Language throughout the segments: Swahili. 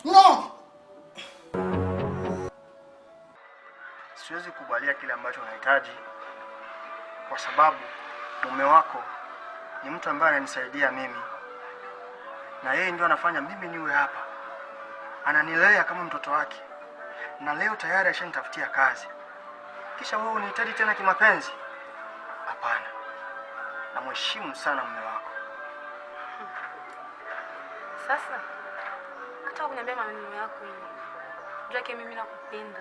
No! Siwezi kukubalia kile ambacho unahitaji kwa sababu mume wako ni mtu ambaye ananisaidia mimi. Na yeye ndio anafanya mimi niwe hapa. Ananilea kama mtoto wake. Na leo tayari ashanitafutia kazi. Kisha wewe unihitaji tena kimapenzi? Hapana. Namheshimu sana mume wako. Sasa hata kuniambia maneno yako hivi. Jua mimi nakupenda.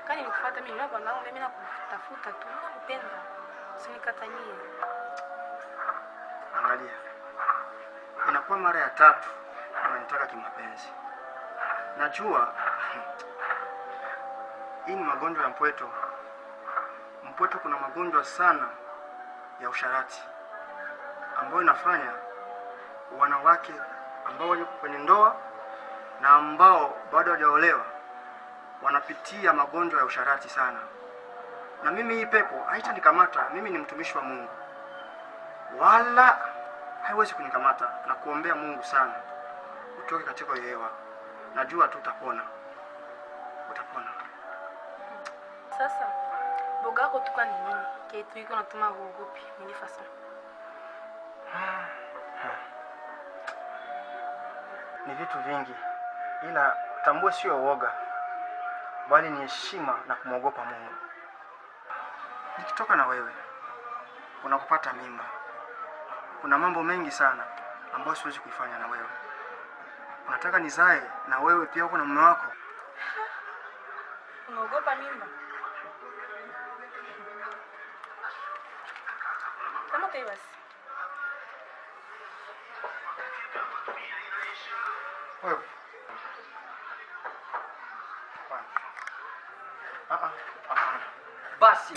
Kani nikufuata mimi hapa na mimi nakutafuta tu, nakupenda. Usinikatalie. Angalia. Inakuwa mara ya tatu unanitaka kimapenzi. Najua hii ni magonjwa ya mpweto. Mpweto kuna magonjwa sana ya usharati ambayo inafanya wanawake ambao wako kwenye ndoa na ambao bado hawajaolewa wanapitia magonjwa ya usharati sana. Na mimi hii pepo haitanikamata. Mimi ni mtumishi wa Mungu, wala haiwezi kunikamata. Na kuombea Mungu sana utoke katika hiyo hewa. Najua tu utapona. Utapona. Sasa boga yako tukwa ni nini? Kitu iko natuma uogopi mimi fason. Ni vitu vingi, ila tambue sio uoga, bali ni heshima na kumwogopa Mungu. Nikitoka na wewe unakupata mimba, kuna mambo mengi sana ambayo siwezi kuifanya na wewe. Unataka nizae na wewe pia uko na mume wako? Unaogopa mimba? Kama basi. Wewe. Basi.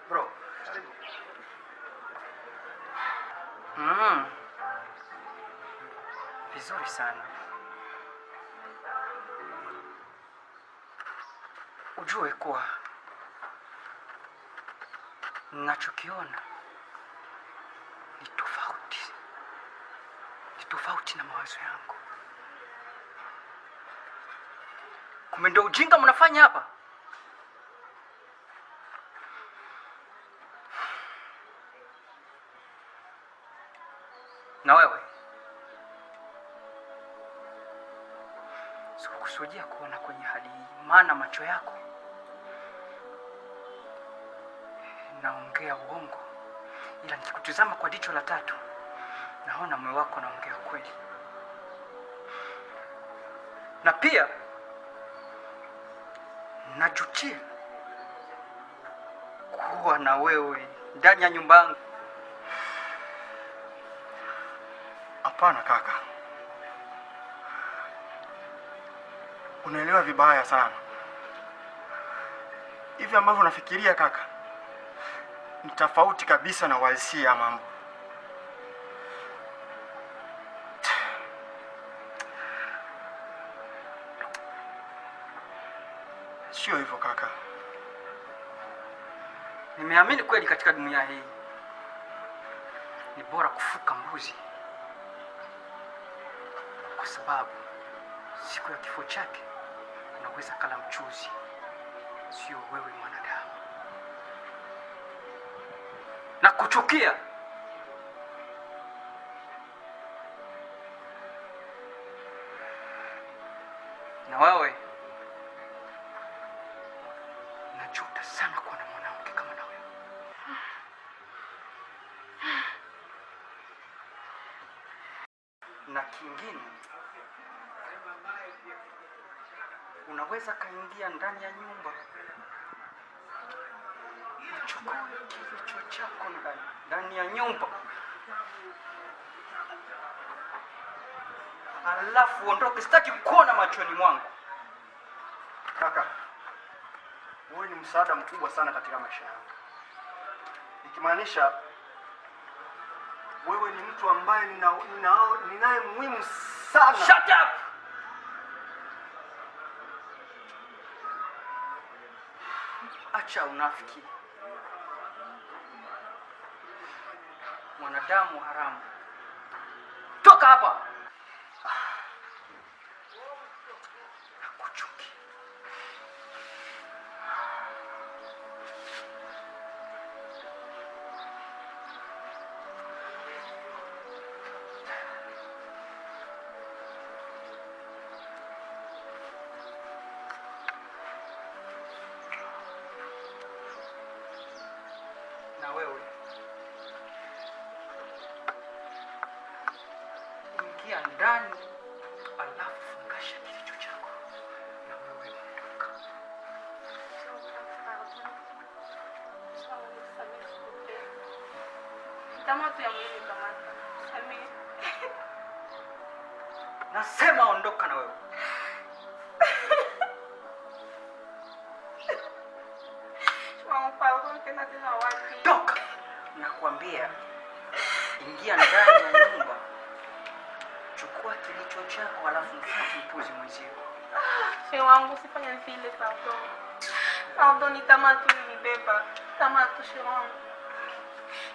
Bro. Vizuri sana. Ujue kuwa ninachokiona ni tofauti. Ni tofauti na mawazo yangu. Kumbe ndio ujinga mnafanya hapa. Na wewe sikukusudia kuona kwenye hali hii, maana macho yako naongea uongo, ila nikikutizama kwa jicho la tatu naona moyo wako naongea kweli. Na pia najutia kuwa na wewe ndani ya nyumba yangu. Hapana kaka, unaelewa vibaya sana. Hivi ambavyo unafikiria kaka ni tofauti kabisa na uhalisia mambo. Sio hivyo kaka. Nimeamini kweli katika dunia hii ni bora kufuka mbuzi, kwa sababu siku ya kifo chake unaweza kala mchuzi, sio wewe mwanadamu. Na kuchukia na wewe, najuta sana kuwa na mwanamke kama na wewe. Na kingine, unaweza kaingia ndani ya nyumba uchukue kilicho chako ndani ya nyumba, alafu ondoke. Sitaki kuona machoni mwangu. Kaka, wewe ni msaada mkubwa sana katika maisha yangu. Nikimaanisha Wewe ni mtu ambaye ninaye muhimu sana. Shut up! Acha unafiki. Mwanadamu haramu. Toka hapa. Nakuchukia. Na wewe ingia ndani, alafu fungasha kilicho chako, na wewe ondoka. Tamaa tu ya mwili kamata. Samehe. Nasema ondoka na wewe. Wangu tena tena wapi? Toka! Nakwambia, ingia ndani ya nyumba, chukua kilicho chako, alafu mfuate mpuzi mwenzio. Shehe wangu usifanye vile, pardon. Pardon, ni tamaa tu ilinibeba. Tamaa tu shehe wangu.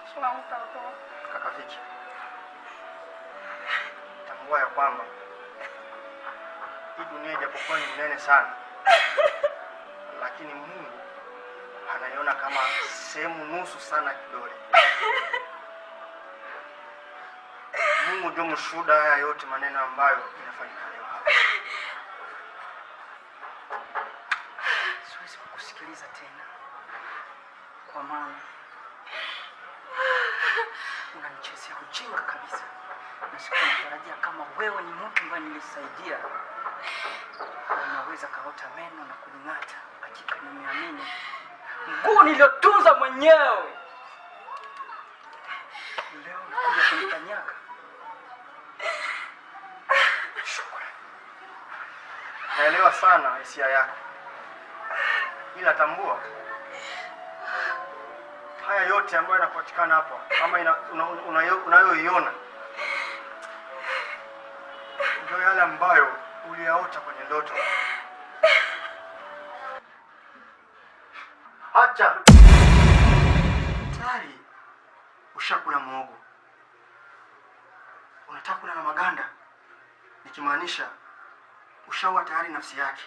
Shehe wangu, pardon. Kaka Viki, tambua ya kwamba hii dunia ijapokuwa ni mnene sana, lakini Mungu anaiona kama sehemu nusu sana kidole. Mungu ndio mshuhuda haya yote maneno ambayo inafanyika leo hapa. Siwezi kukusikiliza tena, kwa maana unanichezea ujinga kabisa, na sikuwa natarajia kama wewe ni mtu ambaye nilisaidia unaweza kaota meno na kuning'ata. Hakika nimeamini mguu niliotunza mwenyewe leo unakuja kunikanyaga. Shukrani. Naelewa sana hisia yako, ila tambua haya yote ambayo yanapatikana hapa ama unayoiona ndio yale ambayo uliyaota kwenye ndoto. Acha. Tayari ushakula muhogo, unataka kula na maganda, nikimaanisha ushaua tayari nafsi yake,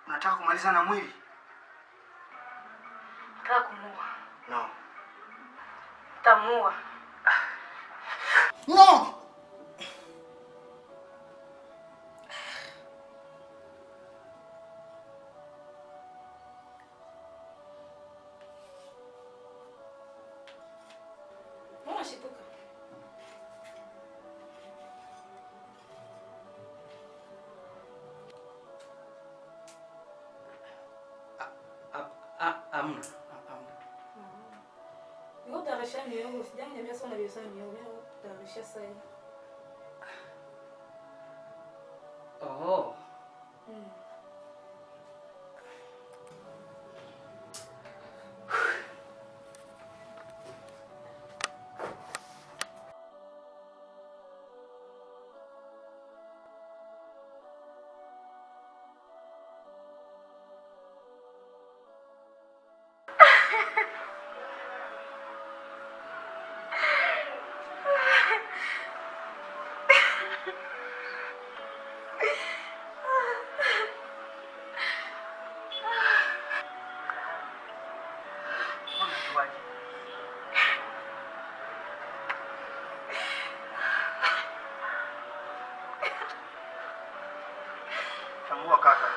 unataka kumaliza na mwili. Nataka kumuua. No. Tamuua. No! Mbona unashtuka? Amna. Niko tayarisha miogo, sijaniambia sana biashara miogo, mimi tayarisha sasa. Oh. Tambua kaka,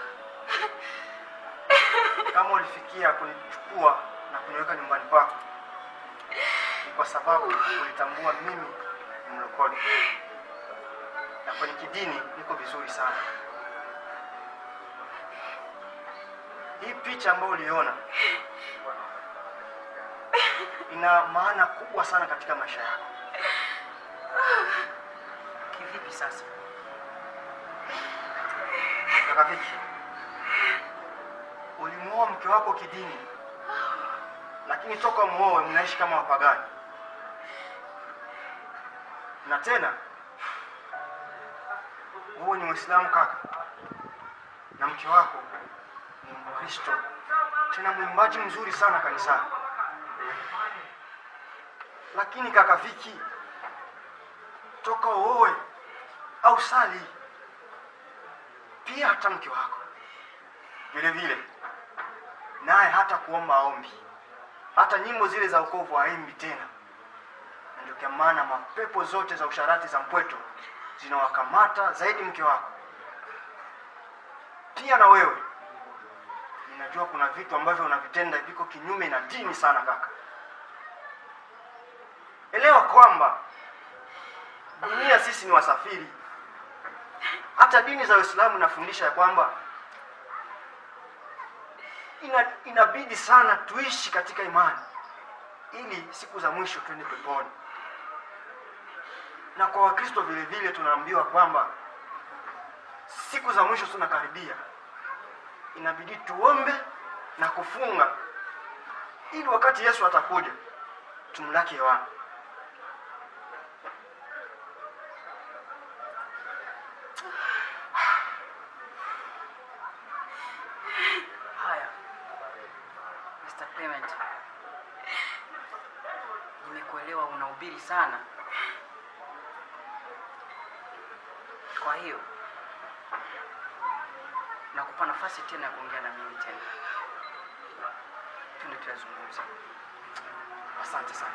kama ulifikia kunichukua na kuniweka nyumbani kwako ni kwa sababu ulitambua mimi ni mlokole na kwenye kidini niko vizuri sana. Hii picha ambayo uliona ina maana kubwa sana katika maisha yako. Kivipi sasa? Kaka Viki, ulimuoa mke wako kidini, lakini toka muoe mnaishi kama wapagani. Na tena wewe ni Muislamu kaka, na mke wako ni Mkristo, tena mwimbaji mzuri sana kanisani. Lakini kaka Viki, toka uoe au sali pia, hata mke wako vile vile naye hata kuomba ombi, hata nyimbo zile za wokovu haimbi tena. Na ndio kwa maana mapepo zote za usharati za mpweto zinawakamata zaidi mke wako. Pia na wewe, ninajua kuna vitu ambavyo unavitenda viko kinyume na dini sana kaka. Elewa kwamba dunia sisi ni wasafiri. Hata dini za Uislamu inafundisha ya kwamba inabidi sana tuishi katika imani ili siku za mwisho twende peponi. Na kwa Wakristo vile vile tunaambiwa kwamba siku za mwisho tunakaribia, inabidi tuombe na kufunga ili wakati Yesu atakuja tumlaki hewani. Haya, Mr. Clement, nimekuelewa, unahubiri sana. Kwa hiyo nakupa nafasi tena ya kuongea na mimi tena, twende tuyazungumze. Asante sana.